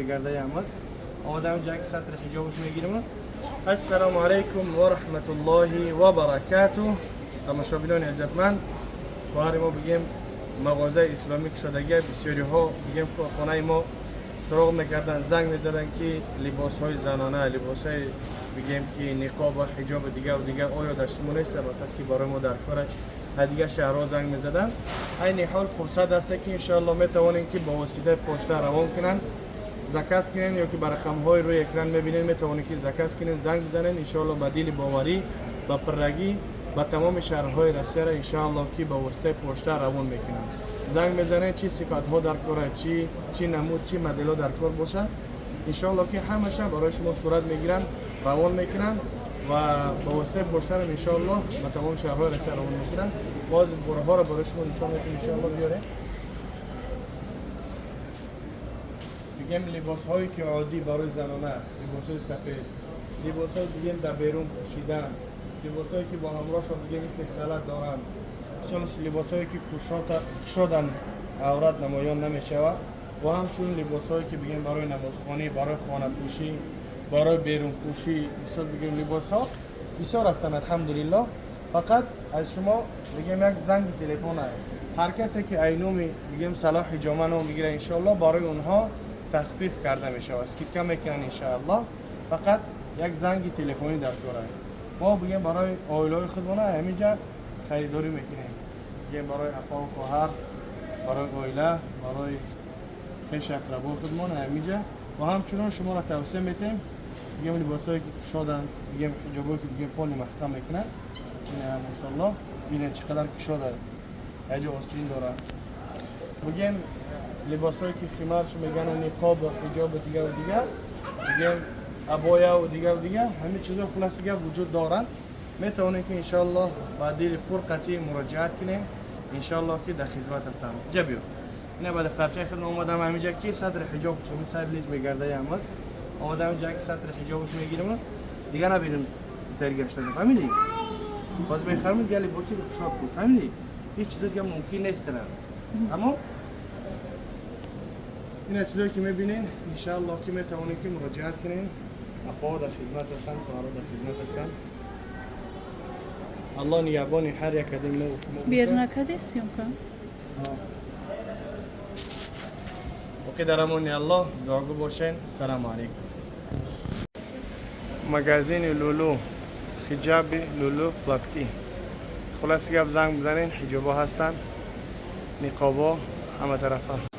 Мегардаи Аҳмад. Омадам ҷа, ки сатри ҳиҷобаш мегирем. Ассалому алайкум ва раҳматуллоҳи ва баракатуҳ. Тамошобинони иззатманд, хоҳари мо, бигем, мағозаи исломӣ кушодагия. Бисёриҳо, бигем, хонаи мо суроғ мекарданд, занг мезаданд, ки либосҳои занона, либосҳои, бигем, ки ниқоб ва ҳиҷоби дигару дигар оё дар шумо нест, масалан, ки барои мо дар кора. Аз дигар шаҳрҳо занг мезаданд. Айни ҳол фурсат аст, ки иншоалло метавонем, ки бо воситаи почта равон кунанд. Заказ кунед ё ки ба рақамҳои рӯи экран мебинед, метавонед, ки заказ кунед, занг бизанед. Иншоалло ба дили боварӣ, ба пуррагӣ ба тамоми шаҳрҳои Россияро, иншоалло, ки ба воситаи почта равон мекунанд. Занг мезанед, чӣ сифатҳо дар кора, чӣ намуд, чӣ моделҳо дар кор бошад, иншоалло, ки ҳамаша барои шумо сурат мегиранд, равон мекунанд ва ба воситаи почтарам, иншоалло, ба тамоми шаҳрҳои Россия равон мекунанд. Боз борҳоро барои шумо нишон медиҳем, иншоалло. Биёрем. Бигем, либосҳое ки оддӣ барои занона, либосҳои сафед, либосҳои, бигем, дар берун пӯшидан, либосҳое ки бо ҳамроҳшон, бигем, мисли халат доранд, мисол, либосҳое ки кушодан, аврат намоён намешавад, ва ҳамчунин либосҳое ки, бигем, барои намозхонӣ, барои хонапӯшӣ, барои берунпӯшӣ, мисол, бигем, либосҳо бисёр ҳастанд, алҳамдулиллоҳ. Фақат аз шумо, бигем, як занги телефон аст. Ҳар касе ки айнуми, бигем, Салоҳи Ҷома ном бигирад, иншоалло, барои онҳо тахфиф карда мешавад, скидка мекунанд, иншоалло. Фақат як занги телефонӣ дар кор аст. Мо, бигем, барои оилаҳои худмона ҳаминҷа харидорӣ мекунем, бигем, барои апаву хоҳар, барои оила, барои хеши ақрабои худмон ҳаминҷа. Ва ҳамчунон шуморо тавсия метиҳем, бигем, либосҳое ки кушоданд, бигем, ҳиҷобое ки, бигем, поли маҳкам мекунанд. Машоалло, бинед, чӣ қадар кушода, яҷо остин дорад. Бигем, либосҳое ки химарш мегану ниқобу ҳиҷобу дигару дигар, бигем, абояву дигару дигар, ҳамин чизҳо, хулоси гап, вуҷуд доранд. Метавонем, ки иншоаллоҳ ба дили пур қатъӣ муроҷиат кунем. Иншоаллоҳ, ки дар хизмат ҳастам. Ҷа биё. Ина, ба дафтарчаи худам омадам ҳаминҷа, ки сатри ҳиҷоб шуми сар лиҷ мегардаи Аҳмад. Омадам инҷа, ки сатри ҳиҷобш мегирам. Дигар набинем тари гаштана, фаҳмидӣ? Боз мехарам дигар либоси кушод кун, фаҳмидӣ? Ҳеҷ чизо дигар мумкин нест. Аммо ина чизое ки мебинен, иншааллоҳ, ки метавонем, ки муроҷиат кунем. Апаҳо дар хизмат ҳастанд, хоҳарҳо дар хизмат ҳастанд. Аллоҳ нигаҳбони ҳар як кадим мо шумо бошад. Бер накади съёмка? Боқӣ дар амони Аллоҳ, дуогӯ бошен. Ассалому алайкум. Магазини Лулу, хиҷаби Лулу, платки. Хулоси гап, занг бизанен, ҳиҷобҳо ҳастанд, ниқобҳо, ҳама тарафа.